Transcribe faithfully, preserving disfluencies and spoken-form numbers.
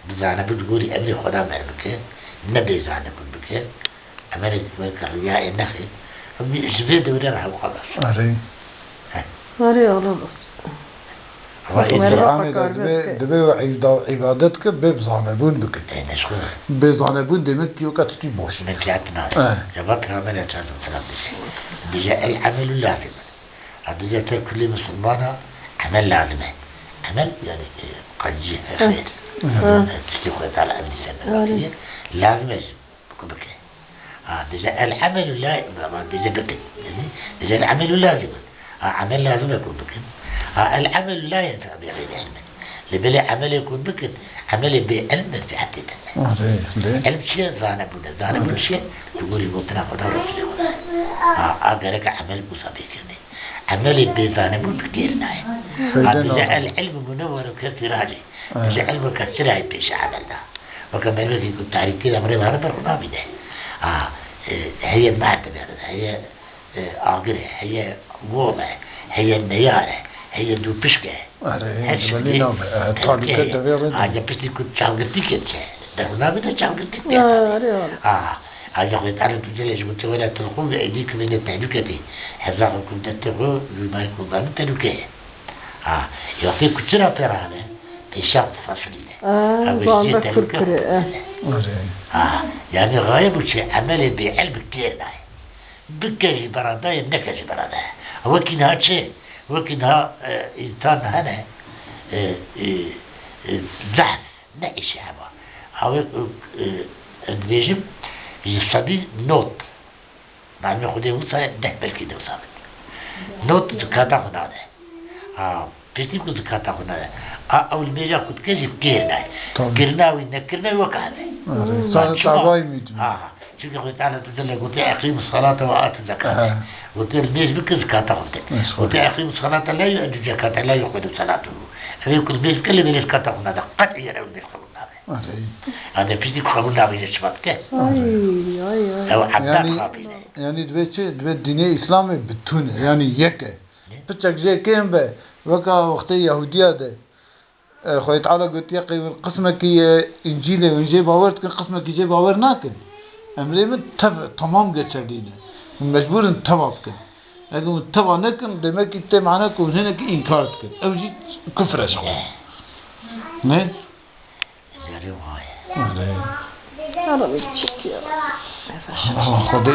Bi zanebûn gorî emrê Xweda mer bike, ne bê zanebûn bike. Emelê weke riyayê nexê. Em ji vê dewrê re hew xelas. Erê. He. Erê, Allah. Ama Wek ê merva Qur'anê de qekar divê, bike. Divê we îda-, îbadet ke bê bi zanebûn bike. E, ne ji xwe. Bê zanebûn demek ki weke tiştî boş. Min kiyat nade. E. Ya bak, Peygamber aleyhissalatu vesselam dije. Dije, "El amelu lazim." Ha, dije te kulê misilmana emel lazim e. Emel, yani, e, qencî, Hı. xêr. Hı. E, tiştê Xwedê Teala emrî ser Hı. me kiriye. Lazim e ji ku bike. Ha, dije el amelu la, ama dije bike. Yani, dije el amelu lazim. Ha, emel lazim e ku bikin. Ha, el amelu la yenfe'u bi gayri ilmin. Lê belê emelê ku bikin, emelê bê ilm menfeetê tine. Erê, lê. Ilm çi ye? Zanebûn e. Zanebûn Erê. çi ye? Li gorî gotina Xweda û Resulê Xweda. Ha, a gerek emel wisa bê kirinê. Emelê bê zanebûn bi kêr nayê. Feyde Ha, dije nayê. El ilmu munewwerun ke siracê. Erê. Dije ilm weke sirayê pêşe emel da. Weke merivekî ku tarîkî de mirê vare berxwe nabîne. Ha, e, heye meh dibe, heye e, agir e, heye gol e, heye neyar e, heye dûpişk e. Erê, Her belê şey nabe. E, e, talûke e, devê re a, de. Ya piştî ku çavgirtî ke çe. Derûna bide çavgirtî Ya, erê, erê. A, a, ya Xwedê Teala tu Celle ji bo te wela telqûn ve eydî ku bine tehlûke tê. Hevza xwe ku de te xwe, rûnayê ku bane tehlûke ye. A, ya fê ku çira pê rane, pêşa fasilîne. A, Ew ê zan jê be tehlûke kurkure, e. Erê. A, yani gaye bu çi, emelê bê el bi kêr nayê. Bike jî berada ye, neke jî berada ye. Wekî niha çi? Wekî niha, e, însan hene, e, e, e, zehf, ne îşe hema. Ew ê, e, e, ez dibêjim, ji sedî nod. Mermê Xwedê wisa ye, deh belkî ne wisa bin. Nod zikata xwe nade. Ha, piştî ku zikata xwe nade. A, ew li mêja ku dike jî kêr nayê. Tabii. Kirina wî, nekirina wî weke hev e. Erê. Hmm. Sa-, Çima? Tavayî mî tu? Ha, ha. Çünkü Xwedê Teala tu Celle gote, "Eqîmus salate ve atuz zekat." Aha. Gote, "Li mêj bikin, zikata xwe bidin." Eş, Gote, xwe. "Eqîmus salate la yu'eddu zekate la yuqbelu salatuhu." Ev ê ku li mêj bike, lê belê zikata xwe nade. Qet'iyen ew li mêj qebûl nabe. Erê. Ade piştî ku qebûl nabe, yine çima dike? Ay, ay, ay. Ew ebda Yani, xapîne. Yani divê çi? Divê dînê Îslamê bitûn e. Yani yek e. Ne? Piçek jê kêm be, weka wextê Yehudiya de. E, Xwedê Teala gotiye, qey hûn qismekî, e, Încîlê hûn jê bawer dikin, qismekî jê bawer nakin. Emrê min tev, tamam geçerlî ne. Hûn mecbûr in teva bikin. Eger hûn teva nekin, demek ki tê mana ku hûn hinekî înkar dikin. Ew jî kufr e ji xwe. Ne? Erê. Erê. Ara bir çekiyor. Xwedê